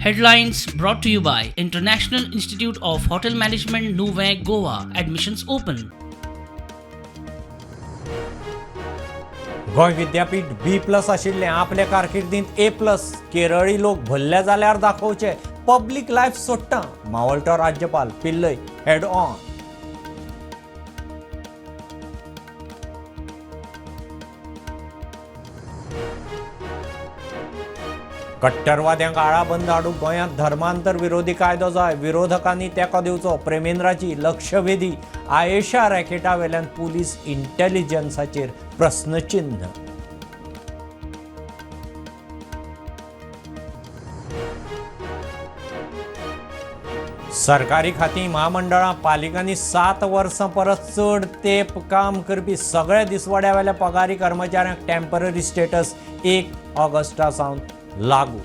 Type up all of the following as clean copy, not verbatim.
Headlines brought to you by International Institute of Hotel Management, Nuvem, Goa. Admissions open. Goa Vidyapeeth B plus आशिल्लें आपले कारकिर्दींत ए plus. केरळी लोक भरले जाल्यार दाखोवचे, public life सोडटा, मावळटो राज्यपाल पिल्लय हेड ऑन. कट्टरवाद्यांक आळाबंद हाडूंक गोंयांत धर्मांतर विरोधी कायदो जाय, विरोधकांनी तेंको दिवचो, प्रेमेंद्राची लक्षवेधी. आयेशा रॅकेटा वेल्यान पुलीस इंटेलिजन्साचेर प्रस्नचिन्ह. सरकारी खातीं, म्हामंडळां, पालिकांनी 7 वर्सां परस चड तेंप काम करपी सगळ्या दिसवाड्या वेल्या पगारी कर्मचाऱ्यांक टेम्पररी स्टेटस 1 ऑगस्टा सावन लागू.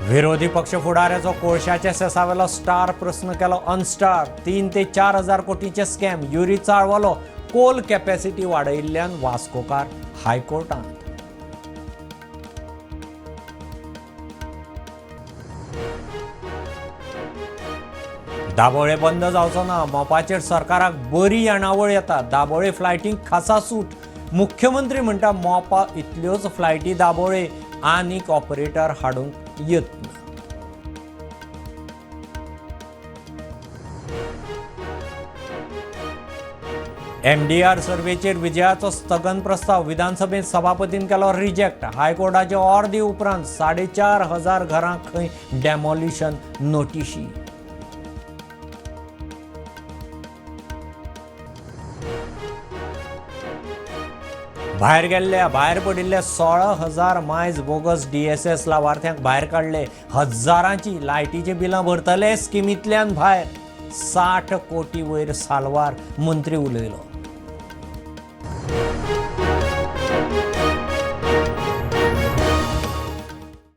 विरोधी पक्ष फुडाऱ्याचो कोळशाच्या सेसावेलो स्टार प्रस्न केलो अनस्टार. 3 ते 4 हजार कोटींचे स्कॅम, युरी चाळवलो. कोल कॅपॅसिटी वाडयिल्ल्यान वास्कोकार हायकोर्टांत. दाबोळे बंद जावचो ना, मोपाचेर सरकाराक बरी येणावळ येता. दाबोळे फ्लायटींक खासा सूट. मुख्यमंत्री म्हणटा मोपा इतल्योच फ्लायटी दाबोळे, आनीक ऑपरेटर हाडूंक यत्न. एमडीआर सर्वेचेर विजयाचो स्थगन प्रस्ताव विधानसभेत सभापतीन केलो रिजेक्ट. हायकोर्टाचे ऑर्दी उपरांत 4500 घरांक खंय डेमॉलिशन नोटिशी. भायर गेल्ल्या, भायर पडिल्ल्या 16,000 मायज बोगस डीएसएस लावार्थ्यांक भायर काडले. हजारांची लायटीची बिलां भरतले स्किमींतल्यान भायर. 60 कोटी वयर साल्वार, मंत्री उलयलो.